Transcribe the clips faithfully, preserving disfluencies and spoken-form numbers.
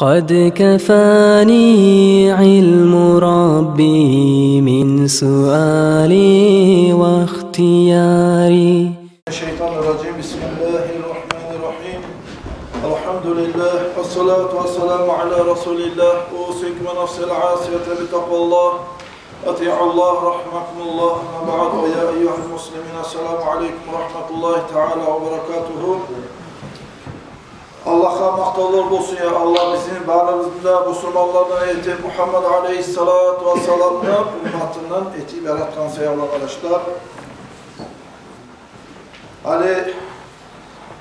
قد كفاني علم ربي من سؤالي واختياري. الشيطان الرجيم. بسم الله الرحمن الرحيم. الحمد لله والصلاة والسلام على رسول الله. أوصيكم ونفسي العاصية بتقوى الله. أطيعوا الله رحمكم الله. أما بعد، يا أيها المسلمين، السلام عليكم ورحمة الله تعالى وبركاته. Аллагьгъа макътавлар болсун, я Аллагь, бизин барыбызны да бусурманлардан этип, Мугьаммад алейгьиссалату вассаламны умматындан этип яратгъан саялы, къардашлар. Гьали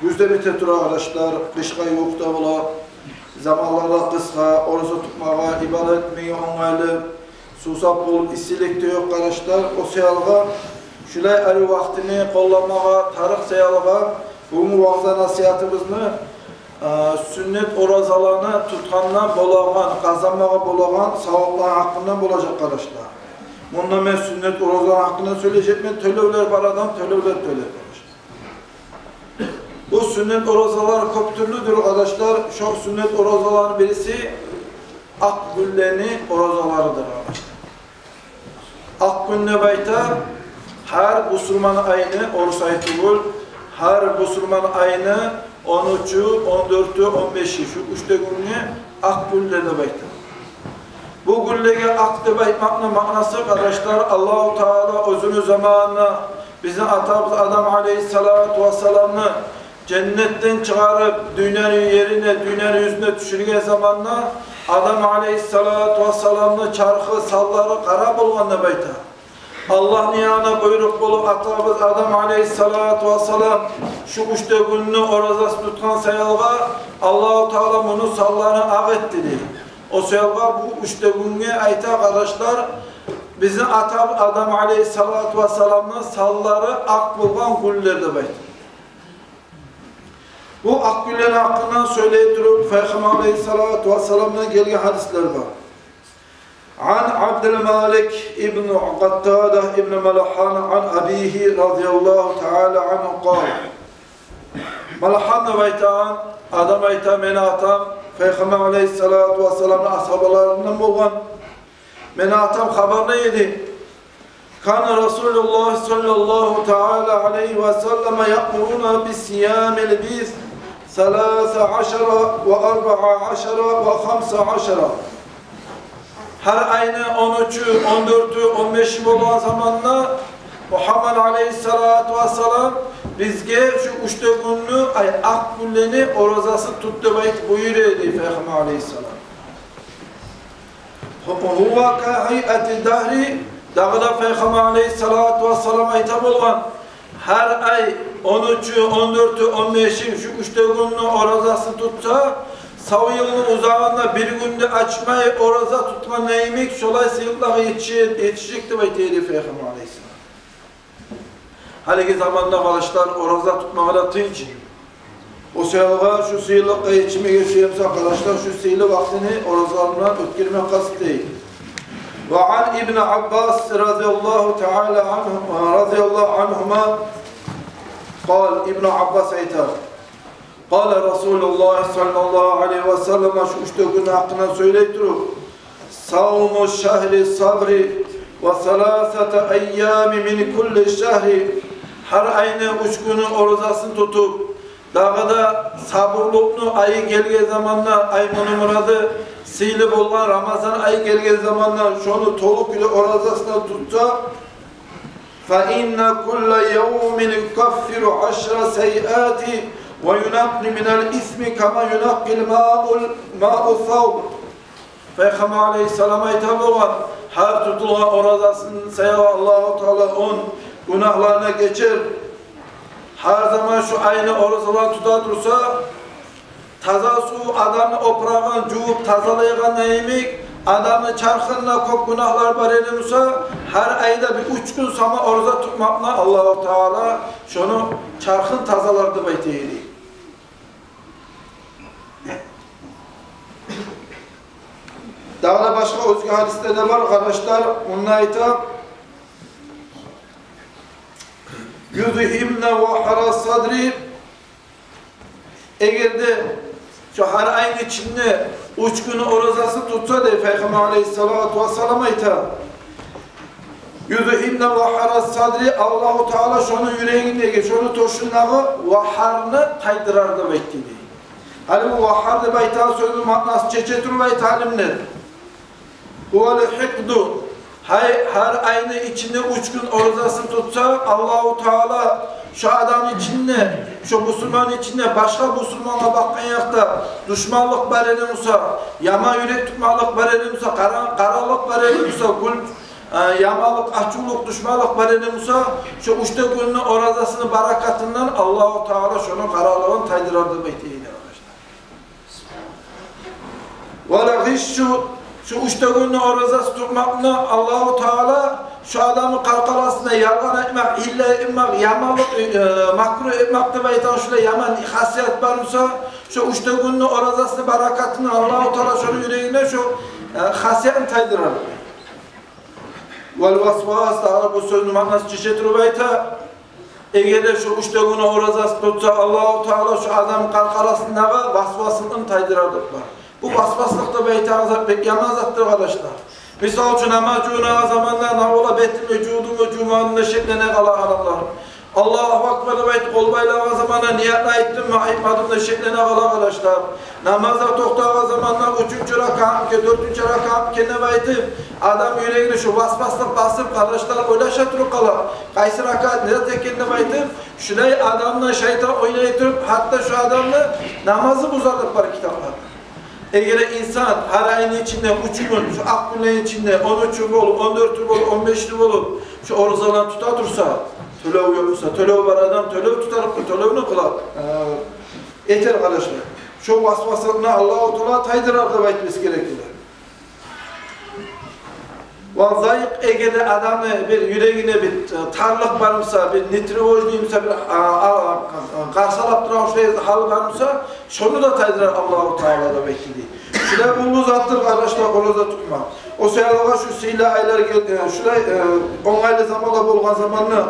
гюз де бите тура, къардашлар, къышгъа ювукъ да бола. Заманлар да къысгъа, ораза тутмагъа, ибадат этмеге онгайлы. Сувсап болуп, иссилик де ёкъ, къардашлар. О саялгъа шулай арив вакътини къолламагъа тарыкъ саялгъа, бугюн ваъза-насигьатыбызны, а, сюннет оразаланы тутгъандан болагъан, къазанмагъа болагъан савапланы гьакъындан болажакъ, къардашлар. Мунда мен сюннет оразаланы гьакъындан сёйлежекмен, тёлевлер бар адам тёлевлер тёлер, къардашлар. Бу сюннет оразалар кёп тюрлюдюр, къардашлар. Шо сюннет оразаланы бириси акъ гюнлени оразаларыдыр, къардашлар. Акъ гюн деп айта гьар бусурман айны, орус ай тюгюл, гьар бусурман айны он уьчю, он дёртю, он беши, шу уьч де гюнге акъ гюнлер деп айта. Бу гюнлеге акъ деп айтмакъны маънасы, къардашлар, Аллагьу Таала оьзюню заманында бизин атабыз Адам алейгьиссалату вассаламны женнетден чыгъарып, дюньяны ерине, дюньяны юзюне тюшюрген заманда Адам алейгьиссалату вассаламны чархы, санлары къара болгъан деп айта. Аллагьны янындан буйрукъ болуп, атабыз Адам алейгьиссалату вассалам шу уьч де гюнню оразасын тутгъан саялгъа, Аллагьу Таала муну санларын акъ этди дей. О саялгъа бу уьч де гюнге айта, къардашлар, бизин атабыз Адам алейгьиссалату вассаламны санлары акъ болгъан гюнлер деп айта. Бу акъ гюнлени гьакъындан сёйлей туруп, Пайхаммар алейгьиссалату вассаламдан гелген гьадислер бар. عن عبد الملك بن قتادة بن ملحان عن أبيه رضي الله تعالى عنه قال. Малгьан деп айтагъан адам айта: мени атам Пайхаммар алейгьиссалату вассаламны асгьабаларындан болгъан. Мени атам хабарлай эди: كان رسول الله صلى الله تعالى عليه وسلم يأمرنا بصيام البيض ثلاث عشر وأربع عشر وخمس عشر. Гьар айны он уьчю, он дёртю, он беши болгъан заманда Мугьаммад алейгьиссалату вассалам бизге шу уьч де гюнню, ай, акъ гюнлени оразасын тут деп айтып буюра эди Пайхаммар алейгьиссалам. هو كهيئة الدهر. Дагъы да Пайхаммар алейгьиссалату вассалам айта болгъан: гьар ай он уьчю, он дёртю, он беши шу уьч де гюнню оразасын тутса, сав йылны узагъында бир гюн де ачмай ораза тутгъан йимик, шолай сыйлыкълагъа етише-, етишежек деп айта эди Пайхаммар алейгьиссалам. Гьалиги заманда, къардашлар, ораза тутмагъа да тынч. О саялгъа шу сыйлыкъгъа етишмеге сюе буса, къардашлар, шу сыйлы вакътини оразалар булан оьтгерме къаст этейик. وعن ابن عباس رضي الله تعالى عنه، رضي الله عنهما قال, Ибну Аббас айта: قال رسول الله صلى الله عليه وسلم, шу уьч де гюнню гьакъындан сёйлей туруп: صوم شهر الصبر وثلاثة أيام من كل شهر. Гьар айны уьч гюнню оразасын тутуп, дагъы да сабурлукъну айы гелген заманда, ай, муну мурады сыйлы болгъан Рамазан ай гелген заманда, шону толу кюйде оразасын тутса, فإن كل يوم يكفر عشر سيئات وينقى من الإثم كما ينقى الماء، الماء الثوب. Пайхаммар алейгьиссалам айта болгъан: гьар тутулгъан оразасын саялы Аллагьу Таала ону гюнагьларын гечер. Гьар заман шу айны оразаларын тута турса, таза сув адамны опурагъын жувуп тазалайгъан йимик, адамны чархында кёп гюнагьлар бар эди буса, гьар айда бир уьч гюн сама ораза тутмакъ булан Аллагьу Таала шону чархын тазалар деп айта эди. Дагъы да башгъа оьзге гьадислер де бар, къардашлар. Мунда айта: يذهبن وهن الصدر. Эгер де Гьар айны ичинде уьч гюн оразасын тутса, дей, Пайхаммар алейгьиссалату вассалам айта, «юзгьибна вагьара садри», Аллагьу Таала шону юрегиндеги, шону тёшюндеги вагьарны тайдырар деп айта, дей. Гьали бу вагьар деп айтагъан сёзню маънасын чече туруп айта алимлер. «Гьувал гьикъду». Гьай, гьар айны ичинде уьч гюн оразасын тутса, Аллагьу Таала шо адамны ичинде, шо бусурманны ичинде башгъа бусурмангъа бакъгъан якъда душманлыкъ бар эди буса, яман юрек тутмакълыкъ бар эди буса, къара-, къаралыкъ бар эди буса, гюл, э, яманлыкъ, ачувлукъ, душманлыкъ бар эди буса, шо уьч де гюнню оразасыны баракатындан Аллагьу Таала шону къаралыгъын тайдырар деп айта, дей, къардашлар. «Вала гъишшу», шо уьч де гюнню оразасын тутмакъны Аллагьу Таала шо адамны къаркъарасында ялгъан этмек, гьилла этмек, яманлыкъ, э, макру этмек деп айтагъан шулай яман хасият бар буса, шо уьч де гюнню оразасыны баракатындан Аллагьу Таала шону юрегинден шо, э, хасиятны тайдырар. «Вал васвас», дагъы бу сёзню маънасын чече туруп айта. Эгер де шо уьч де гюнню оразасын тутса, Аллагьу Таала шо адамны къаркъарасындагъы васваслыкъны тайдырар деп бар. Бу васваслыкъ деп айтагъан зат бек яман затдыр, къардашлар. Мисал учун, намаз жувунагъан заманда, не бола, бетимми жувдумму, жувмадыммы деп шеклене къала адамлар. «Аллагьу акбар» деп айтып, къол байлагъан заманда, ниятны айтдыммы, айтмадыммы деп шеклене къала, къардашлар. Намазгъа токътагъан заманда уьчюнчю ракаатмы экен, дёртюнчю ракаатмы экен деп айтып, адам юрегине шо васваслыкъ басып, къардашлар, ойлаша туруп къала, къайсы ракаат не зат экен деп айтып, шулай адамны шайтан ойнай туруп, гьатта шо адамны намазы бузар деп бар китапларда. Эгер де инсан гьар айны ичинде уьч гюн, шо акъ гюнлени ичинде, он уьчю болуп, он дёртю болуп, он беши болуп, шо оразаланы тута турса, тёлев ёкъ буса, тёлев бар адам тёлев тутар, тёлевню къыла, э, этер, къардашлар. Шо васваслыкъны Аллагьу Таала тайдырар деп айтмасы герек эди. «Ва зайкъ», эгер де адамны бир юрегине бир, э, тарлыкъ бар буса, бир нетревожный буса, бир, а, а, а, къарсалап турагъан шулай гьалы бар буса, шону да тайдырар Аллагьу Таала деп айтды. Шулай уллу затдыр, къардашлар, ораза тутмакъ. О саялы шо сыйлы айлар гел-, э, шулай, э, онгайлы заманлар болгъан заманда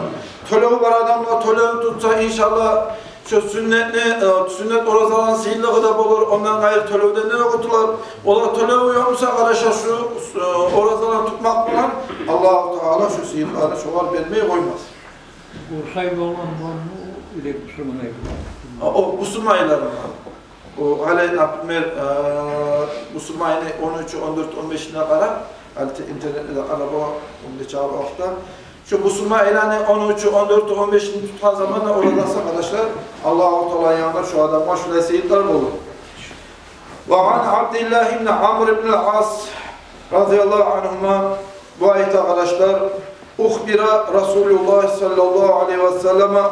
тёлеви бар адамлар тёлевню тутса, иншаллагь, шо сюннетни, э, сюннет оразаланы сыйлылыгъы да болур, ондан къайры тёлевден де къутулар. Олар тёлеви ёкъ буса, къардашлар, шо, э, оразаланы тутмакъ булан Аллагьу Таала шо сыйлылыкъланы шогъар бермей къоймас. Урсай болгъан бармы, эле бусурман айлар? А, о бусурман айлар бар. О гьали, например, э, бусурман айны он уьчю, он дёртю, он бешине къара, гьали те-, интернетде де къарап бола, онда чагъар вакътиде. Шо бусурман айланы он уьчю, он дёртю, он бешини тутгъан заманда оразасы, къардашлар, Аллагьу Тааланы янында шо адамгъа шулай сыйлылыкълар болур. Ва ан Абдиллагь ибн Амр ибн ал-Ас, разияллагьу ангьума, бу айта, къардашлар: «Ухбира Расулуллагь саллаллагьу алайгьи ва саллама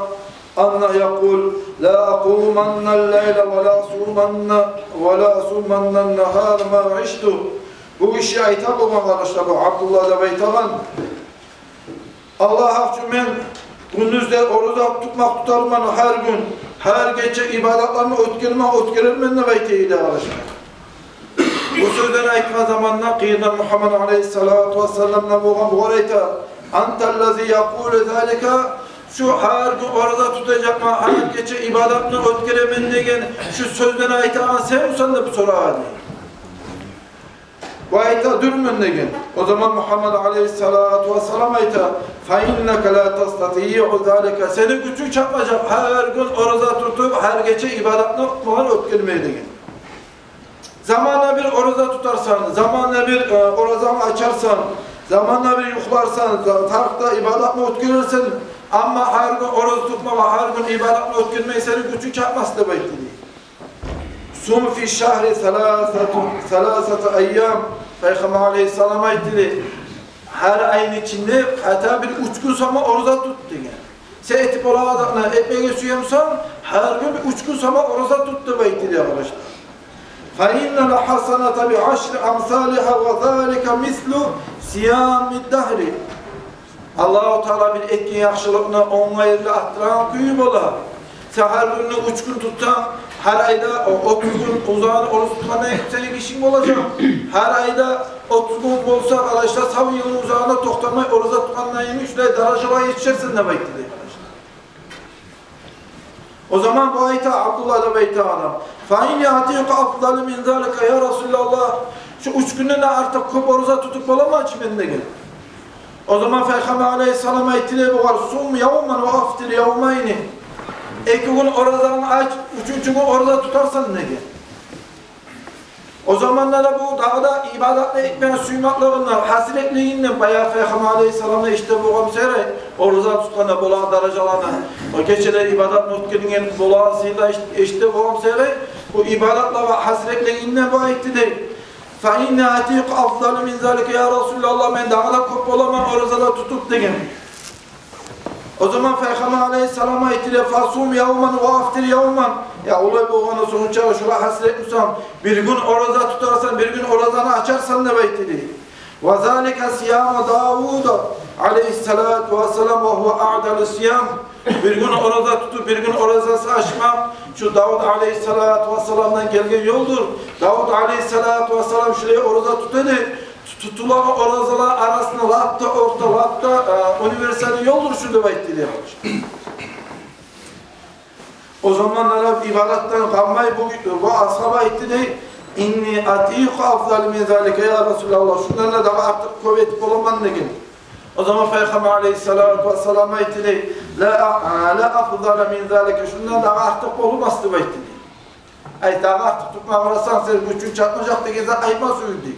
аннагьу якъул: ла акъуманна ал-лайла ва ла асуманна, ва ла асуманна ан-нагьара ма ишту». Бу гиши айта болгъан, къардашлар, бу Абдуллагь деп айтагъан: «Аллагь гьакъ учун, мен гюндюзде ораза тутмакъ тутарман гьар гюн, гьар гече ибадатларымны оьтгермек, оьтгерермен», – деп айта эди, къардашлар. Бу сёзлени айтгъан заманда къырыйында Мугьаммад алайгьиссалату вассалам да болгъан, бугъар айта: «Анта аллази якъулу залика». Шо «гьар гюн ораза тутажакъман, гьар гече ибадатны оьтгеремен» деген шо сёзлени айтагъан сен мисен деп сорагъан эди. Бу айта: «Дюрмен», – деген. О заман Мугьаммад алайгьиссалату вассалам айта: «Фа иннака ла тастатиъу залика». Сени гючюнг чатмажакъ гьар гюн ораза тутуп, гьар гече ибадатны булан оьтгермеге, деген. Заманда бир ораза тутарсан, заманда бир, э, оразангны ачарсан, заманда бир юхларсан, за-, тарыкъда ибадатны оьтгерерсен, амма гьар гюн ораза тутмагъа, гьар гюн ибадатны оьтгермеге сени гючюнг чатмас, деп айтды, дей. «Сум фи шагьри саласату, саласата айям». Пайхаммар алайгьиссалам айтды, дей: «Гьар айны ичинде гьатта бир уьч гюн сама ораза тут», – деген. Сен этип болагъан затны этмеге сюе бусанг, гьар гюн бир уьч гюн сама ораза тут, деп айтды, дей, къардашлар. «Фа иннал гьасаната би ашри амсалигьа ва залика мислу сиямид дагьри». Аллагьу Таала бир этген яхшылыкъны онгъа ерли артдырагъан кюю бола. Сен гьар гюнню уьч гюн тутсанг, гьар айда о-, отуз гюн узагъын ораза тутгъандай сени ишинг болажакъ. Гьар айда отуз гюн болса, къардашлар, сав йылны узагъында токътамай ораза тутгъандай йимик шулай даражалагъа етишерсен, деп айтды, дей, къардашлар. О заман бу айта, Абдуллагь деп айтагъан адам: «Фа инни атикъу афдала мин залика, я Расулаллагь. Шу уьч гюнден де артыкъ кёп ораза тутуп боламан чы мен», – деген. О заман Пайхаммар алайгьиссалам айтды дей бугъар: «Сум явман ва афтир явмайни. Эки гюн оразаны ач, уьчюнчю гюн ораза тутарсан», – деген. О заманда да бу дагъы да ибадатны этмеге сюймеклигинден, гьасиретлигинден, баягъы Пайхаммар алайгьиссаламны эшитип болгъан саялы, ораза тутгъанда болагъан даражаланы, о гечелер ибадатны оьтгерген болагъан саялы эшит-, эшитип болгъан саялы, бу ибадатлагъа гьасиретлигинден бу айтды дей: «Фа инни атикъу афдала мин залика, я Расулаллагь, мен дагъы да кёп боламан оразалар тутуп», – деген. О заман Пайхаммар алайгьиссалам айтды дей: «Фасум явман ва афтир явман. Я, олай болгъандан сонг, шулагъа гьасирет бусанг, бир гюн ораза тутарсан, бир гюн оразаны ачарсан», – деп айтды дей. «Ва залика сияму Давуда алайгьиссалату вассалам ва гьува аъдалу сиям». Бир гюн ораза тутуп, бир гюн оразасын ачмакъ шу Давуд алайгьиссалату вассаламдан гелген ёлдур. Давуд алайгьиссалату вассалам шулай ораза тута эди. Ту-, тутулагъан оразалар арасында лап да орта, лап да, э, универсальный ёлдур шу деп айтды дей. О заман арап ибадатдан къалмай бу, бу асгьаба айтды дей: «Инни атикъу афдала мин залика, я Расулаллагь. Шундан да дагъы артыкъ кёп этип боламан», – деген. О заман Пайхаммар алайгьиссалату вассалам айтды дей: «Ла, а-, ла афдала мин залика. Шундан дагъы артыкъ болмас», – деп айтды дей. «Ай, дагъы артыкъ тутма къарасанг, сени гючюнг чатмажакъ», – деген зат айтма сюйдю.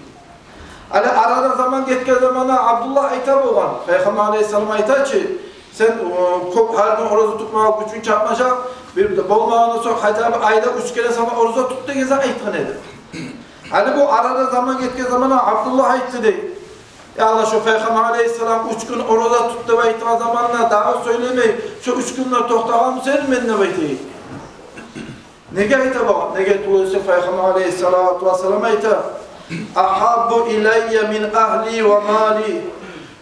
Гьали арада заман гетген заманда Абдуллагь айта болгъан. Пайхаммар алайгьиссалам айта чы: «Сен, э, кёп гьар гюн ораза тутмагъа гючюнг чатмажакъ, бир де болмагъандан сонг, гьатта бир айда уьч керен сама ораза тут», – деген зат айтгъан эди. Гьали бу арада заман гетген заманда Абдуллагь айтды дей: «Я Аллагь, шо Пайхаммар алайгьиссалам уьч гюн ораза тут деп айтгъан заманда дагъы сёйлемей, шо уьч гюнде токътагъан бусайдым мен», – деп айта. Неге айта бу? Неге тюгюл эсе Пайхаммар алайгьиссалату вассалам айта: «Агьаббу илаййа мин агьли ва мали».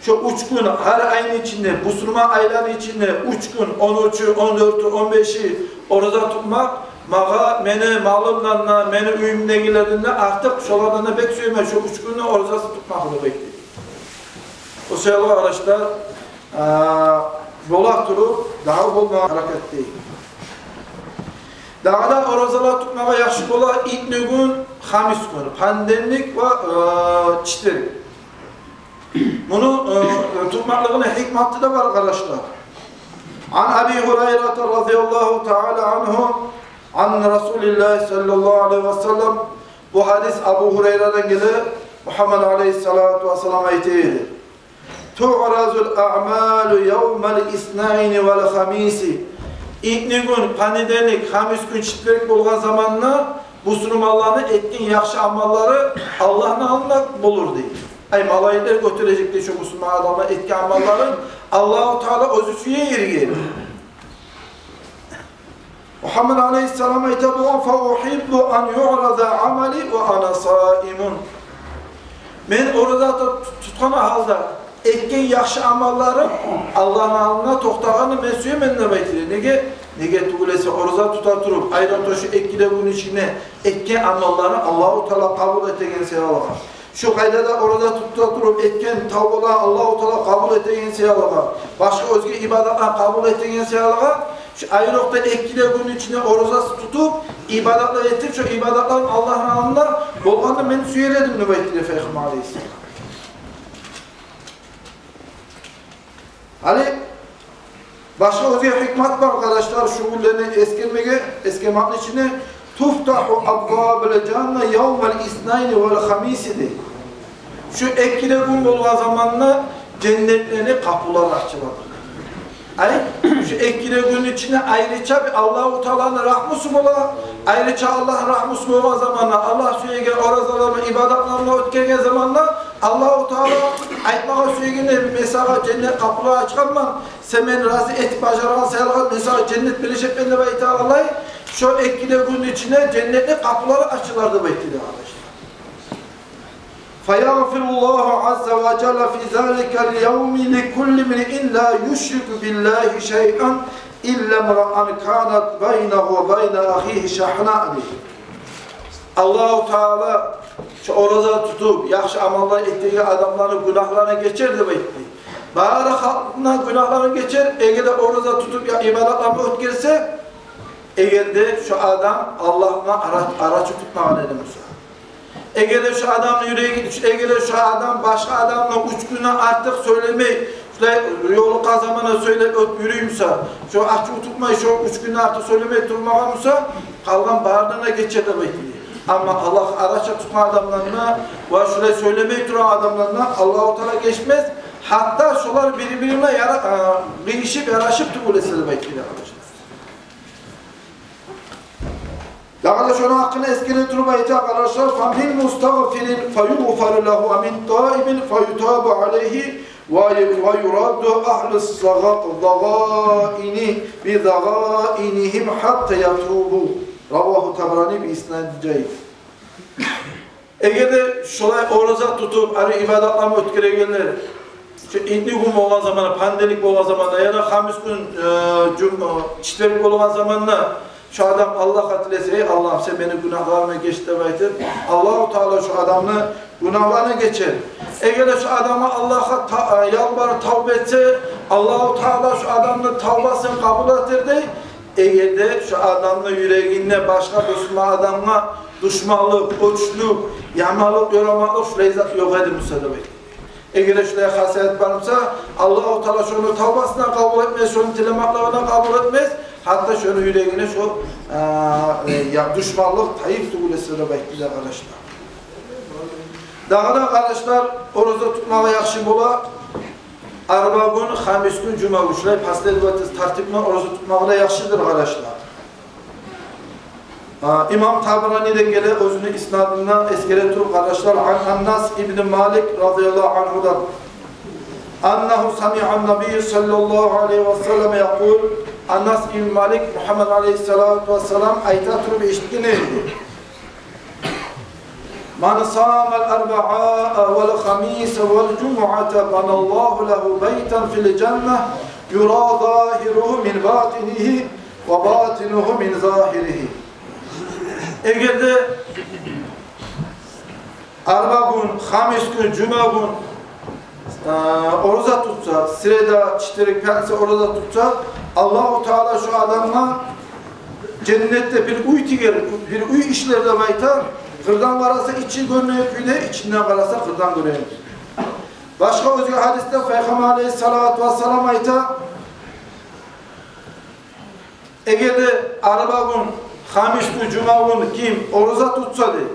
Шо уьч гюн, гьар айны ичинде, бусурман айланы ичинде уьч гюн, он уьчю, он дёртю, он беши ораза тутмакъ магъа мени малымдан да, мени уьюмдегилерден де артыкъ, шолардан да бек сюемен шо уьч гюнню оразасын тутмакъны, деп айтды. О саялы, къардашлар, а, бола туруп, дагъы болмагъа гьаракат этейик. Дагъы да оразалар тутмагъа яхшы бола итни гюн, хамис гюн, понедельник ва, э, четверг. Муну, э, тутмакълыгъыны гьикматы да бар, къардашлар. Ан Аби Гьурайрата разияллагьу таала ангьу, ан Расулиллагьи саллаллагьу алайгьи ва саллам. Бу гьадис Абу Гьурайрадан геле, Мугьаммад алайгьиссалату вассалам айта эди: «Туъразул аъмалу явмал иснайни вал хамиси». Итни гюн, понедельник, хамис гюн, четверг болгъан заманда бусурманланы этген яхшы амаллары Аллагьны алдында болур дей. Ай, малайиклер гётережек дей шо бусурман адамлар этген амалларын, Аллагьу Таала оьзю сюе ерге. Мугьаммад алайгьиссалам айта болгъан: «Фа угьиббу ан юъраза амали ва ана саимун». Мен ораза тут-, тутгъан гьалда этген яхшы амалларым Аллагьны алдында токътагъанны мен сюемен деп айта. Неге? Неге тюгюл эсе, ораза тута туруп, айрокъда шо эки де гюн ичинде этген амалларын Аллагьу Таала къабул этеген саялы. Шо къайдада ораза тута туруп этген тавбалар Аллагьу Таала къабул этеген саялы, башгъа оьзге ибадатлар къабул этеген саялы, шо айрокъда эки де гюн ичинде оразасын тутуп, ибадатлар этип, шо ибадатлар Аллагьны алдында болгъанны мен сюер эдим деп айтды Пайхаммар алайгьиссалам. Гьали башгъа оьзге гьикмат бар, къардашлар, шу гюнлени эсгермеге, эсгермекни ичинде: «Туфтагьу абвабул жанна явмал иснайни вал хамиси», – дей. Шо эки де гюн болгъан заманда женнетлени къапулары ачыла. Ай, шо эки де гюнню ичинде айрыча бир Аллагьу Тааланы рагьмусу бола. Айрыча Аллагьны рагьмусу болгъан заманда, Аллагь сюеген оразаланы, ибадатланы оьтгерген заманда Аллагьу Таала айтмагъа сюегенде: «Мен сагъа женнет къапулар ачгъанман, сен мени рази этип бажаргъан саялы, мен сагъа женнет бережекмен», – деп айта алай. Шо эки де гюнню ичинде женнетни къапулары ачылар деп айтды, къардашлар. «Фаягъфируллагьу азза ва жалла фи заликал явми ликулли мриин ла юшрику биллагьи шайан илла мраан канат байнагьу ва байна ахигьи шагьнаа», – дей. Аллагьу Таала шо ораза тутуп, яхшы амаллар этеген адамланы гюнагьларын гечер деп айтды. Бары халкъны гюнагьларын гечер, эгер де ораза тутуп, я ибадатларын оьтгерсе, Эгер де шо адам Аллагь булан ара-, арачы тутмагъан эди буса. Эгер де шо адамны юреги, эгер де шо адам башгъа адамгъа уьч гюнден артыкъ сёйлемей, шулай ёлукъгъан заманда сёйлеп оьт-, юрюй буса, шо ачув тутмай, шо уьч гюнден артыкъ сёйлемей турмагъан буса, къалгъан барындан да гечер деп айтды. Амма Аллагь арачы тутгъан адамлардан ва шулай сёйлемей турагъан адамлардан Аллагьу Таала гечмес, гьатта шолар бири-бирине яра-, а, къыйышып, ярашып тюгюл эсе деп айтды, къардашлар. Дагъы да шону гьакъында эсгере туруп айта, къардашлар: «Фамин мустагъфирин фаюгъфару лагьу, ва мин таибин фаютабу алайгьи, ва ю-, ва юрадду агьлу ззагъа-, ззагъаини би ззагъаинигьим гьатта ятубу». Равагьу Табарани би иснадин жайид. Эгер де шолай ораза тутуп, гьар ибадатланы оьтгерегенлер, шо итни гюн болгъан заманда, понедельник болгъан заманда, яда хамис гюн, э, жум-, э, четверг болгъан заманда, шо адам Аллагьгъа тилесе: «Эй Аллагьым, сен мени гюнагьларымны геч», — деп айтып, Аллагьу Таала шо адамны гюнагьларын гечер. Эгер де шо адамгъа Аллагьгъа та-, э, ялбарып тавба этсе, Аллагьу Таала шо адамны тавбасын къабул этер дей. Эгер де шо адамны юрегинде башгъа бусурман адамгъа душманлыкъ, оьчлюк, яманлыкъ ёрамакълыкъ шулай зат ёкъ эди буса деп айта. Эгер де шулай хасият бар буса, Аллагьу Таала шону тавбасын да къабул этмес, шону тилемеклерин де къабул этмес, гьатта шону юрегине шо, а, э, я-, душманлыкъ тайып тюгюл эсе деп айтды да, къардашлар. Дагъы да, къардашлар, ораза тутмагъа яхшы бола арба гюн, хамис гюн, жума гюн. Шулай последовательность, тартип булан ораза тутмагъа да яхшыдыр, къардашлар. А, имам Табараниден геле, оьзюню иснадында эсгере туруп, къардашлар, ан Анас ибн Малик радияллагьу ангьудан, аннагьу самиъа ан-набий саллаллагьу алайгьи ва саллам якъул, Анас ибн Малик Мугьаммад алайгьиссалату вассалам айта туруп эшитген эди. «Ман самал арбаъа вал хамиса вал жумуъата баналлагьу лагьу байтан фил жанна, юра загьиругьу мин батинигьи ва батинугьу мин загьиригьи». Эгер де арба гюн, хамис гюн, жума гюн, э, ораза тутса, среда, четверг, пятница ораза тутса, Аллагьу Таала шо адамгъа женнетде бир уьй тигер, бир уьй ишлер деп айта. Къырдан къараса, ичи гёрюнеген кюйде, ичинден къараса, къырдан гёрюнеген. Башгъа оьзге гьадисде Пайхаммар алайгьиссалату вассалам айта: «Эгер де арба гюн, хамис гюн, жума гюн ким ораза тутса, — дей,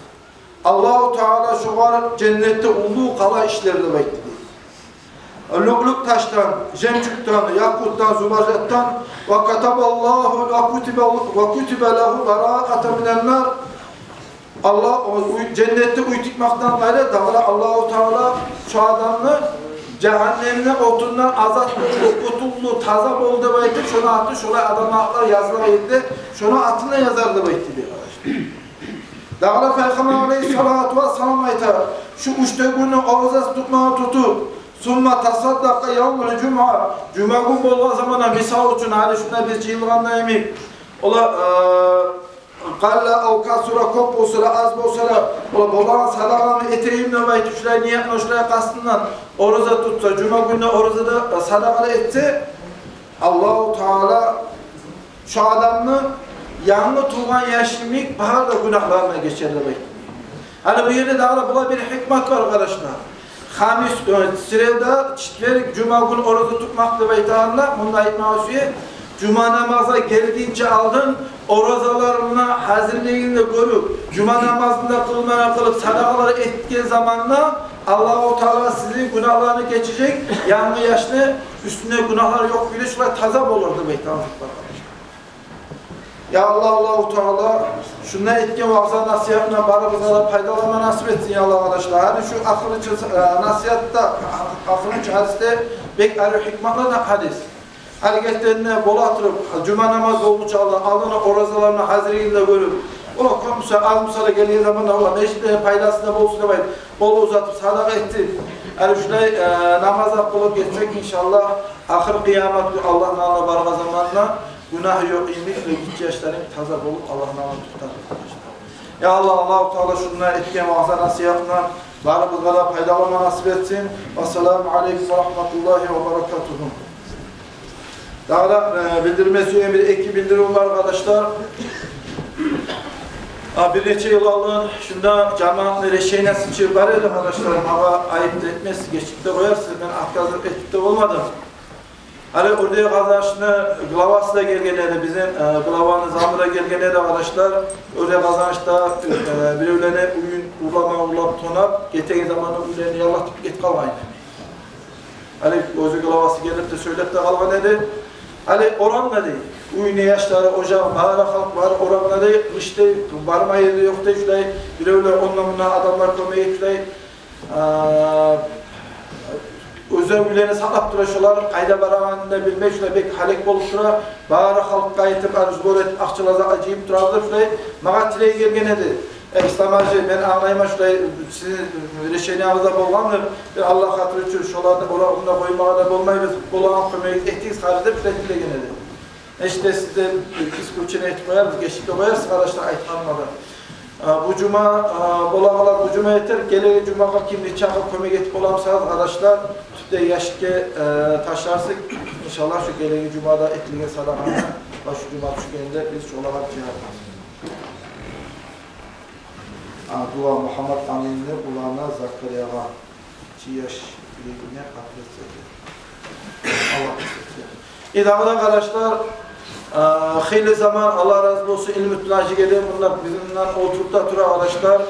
— Аллагьу Таала шогъар женнетде уллу къала ишлер», — деп айтды, дей. Люълюъ ташдан, жемчугдан, якъутдан, зубаржатдан, ва катабаллагьу, ва кутиба, ва кутиба лагьу бараатан минан нар. Аллагь о уьй, женнетде уьй тикмекден къайры, дагъы да Аллагьу Таала шо адамны жагьаннемни отундан азат болду, къутулду, таза болду деп айтып, шону аты, шолай адамлар язылар ерде, шону атын да язар деп айтды, дей, къардашлар. Дагъы да Пайхаммар алайгьиссалату вассалам айта: «Шу уьч де гюнню оразасын тутмагъа тутуп, сумма тасаддакъа явмал жумуъа, жума гюн болгъан заманда, мисал учун, гьали шунда биз жыйылгъанда йимик, олар, э, къалла ав касура, кёп болса да, аз болса да, олар болагъан садагъаны этейим деп айтып, шулай ниятны, шулай къастындан ораза тутса, жума гюнде ораза да, э, садагъа да этсе, Аллагьу Таала шо адамны янгы тувгъан яшы йимик бары да гюнагьларындан гечер», — деп айтды. Гьали бу ерде дагъы да булай бир гьикмат бар, къардашлар. Хамис, э, среда, четверг, жума гюн ораза тутмакъ деп айтагъанда, мунда айтмагъа сюе, жума намазгъа гелгинче алдын оразаларына гьазирлигин де гёрюп, жума намазын да къылмагъа къылып, садагъалар этген заманда Аллагьу Таала сизин гюнагьларыны гечежек, янгы яшны уьстюнде гюнагьлар ёкъ кюйде шулай таза болур деп айтагъан зат бар, къардашлар. Я Аллагь, Аллагьу Таала шунда этген ваъза-насигьатындан барыбызгъа да пайдаланма насип этсин, я Аллагь, къардашлар. Гьали шу ахырынчы, э, насигьатда, ахырынчы гьадисде бек арив гьикматлы да гьадис. Гьали гертиден де бола туруп, жума намаз болгъунча алдын, алдына оразаларына гьазирлигин де гёрюп, олар кёп буса, аз буса да, гелген заманда олар межитде пайдасына болсун деп айтып, къол узатып, садагъа этип, гьали шулай, э, намазлар къылып гетсек, иншааллагь, ахыр къыямат гюн Аллагьны алдына баргъан заманда гюнагь ёкъ йимик ва гиччи яшларынг таза болуп, Аллагьны алдына токътар. Я Аллагь, Аллагьу Таала шунда этген ваъза-насигьатындан барыбызгъа да пайдаланма насип этсин. Вассаламу алейкум ва рагьматуллагьи ва баракатугьу. Дагъы да, э, билдирме сюеген бир-эки билдирив бар, къардашлар. А, бир нече йыл алдын шунда жамиятны решениясы чы бар эди, къардашлар, магъа айып да этмессиз, гечип де къоярсыз, мен отказ этип де болмадым. Гьали Оьрде Къазанышны главасы да гелген эди, бизин, э, главаны замы да гелген эди, къардашлар. Оьрде Къазанышда, э, биревлени уьюн урлама, урлап, тонап, гетеген заманда уьйлени яллатып гетип къалгъан эди. Гьали оьзю главасы гелип де сёйлеп де къалгъан эди. Гьали орамда дей, уьюнде яшлары, ожагъы, бары халкъ бары орамда дей, къыш дей, барма ери ёкъ дей, шулай биревлер ондан-мундан адамлар кёмек этип, шулай, а, оьзлени уьйлерин сакълап тура, шолар къайда барагъанын да билмей, шулай бек гьалек болуп тура. Бары халкъгъа айтып, гьали сбор этип, акъчалар да жыйып турабыз деп, шулай магъа тилей гелген эди. Э, Ислам-гьажи, мен англайман, шулай сизин решениягъыз да болгъандыр. Бир Аллагь хатири учун шоланы орамда къоймагъа да болмайбыз. Болагъан кёмегигизни этигиз, гьали деп, шулай тилеген эди. Эшитесиз де, исключение этип къоярбыз, гечип де къоярсыз, къардашлар, айтгъаныма да. А, бу жума, а, болагъанлар бу жума этер, гелеген жумагъа ким нече кёмек этип боламысыз, къардашлар, тюпде яшикге, э, ташларсыз. Иншаллагь, шу гелеген жумада этилген садагъаны ва шу жума тюшгенде биз шолагъа жыярбыз. А, дуа Мугьаммат Аминни уланы Закариягъа. Чи яш юрегине къатлет саклай. Аллагь къатлет саклай. Э, дагъы да, къардашлар, а, хыйлы заман, Аллагь рази болсун Илмутдин-гьажиге де, мунда бизин булан олтуруп да тура, къардашлар.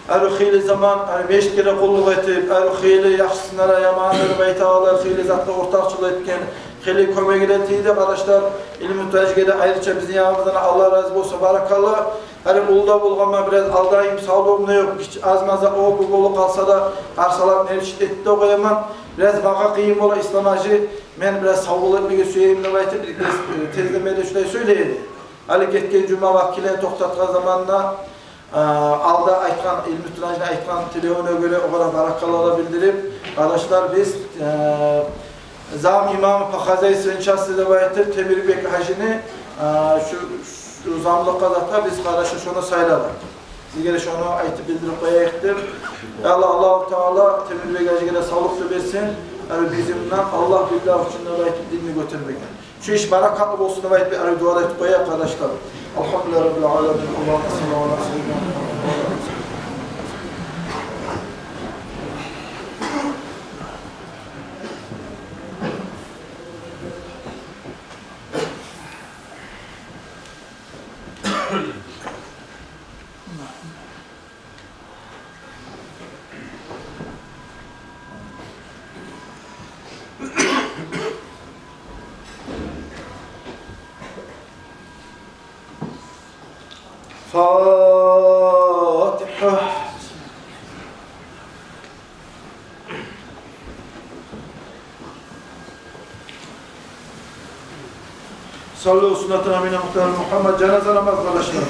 Гьар хыйлы заман, гьар межитге де къуллукъ этип, гьар хыйлы яхшысына да, яманына да, байтагъалар, хыйлы затгъа ортакъчылыкъ этген, хыйлы кёмеги де тийди, къардашлар. Илмутдин-гьажиге де айрыча бизин яныбыздан Аллагь рази болсун, баракалла. Гьали уллу да болгъанман, бираз алдайым, савлугъум да ёкъ. Гиччи аз-маз о-бу болуп къалса да, къарсалап, нервичить этип де къояман. Бираз магъа къыйын бола, Ислам-гьажи, мен бираз сав болуп гетмеге сюемен деп айтып, бир тез, э, тездемеде шулай сёйлей эди. Гьали гетген жума вакиллени токътатгъан заманда, э, алда айтгъан, Илмутдин-гьажини айтгъан тилевюне гёре, огъар баракалла да билдирип, къардашлар, биз, э, зам имам по хозяйственной части деп айтып, Темирбек-гьажини, э, шу Шу замлыкъгъа затгъа биз, къардашлар, шону сайладыкъ. Сизге де шону айтып билдирип къояйыкъ деп. Я Аллагь, Аллагьу Таала Темирбек-гьажиге де савлукъ да берсин. Гьали бизин булан Аллагь, биллагь учун деп айтып динни гётермеге. Шу иш баракатлы болсун деп айтып, гьали дуа да этип къояйыкъ, къардашлар. Алгьамдулиллагьи раббил аламин. Аллагьумма салли ала сайидина Мугьаммад. Фатигьа. Саллу суннатана мина мухтар Мугьаммад, жаназа намаз, къардашлар.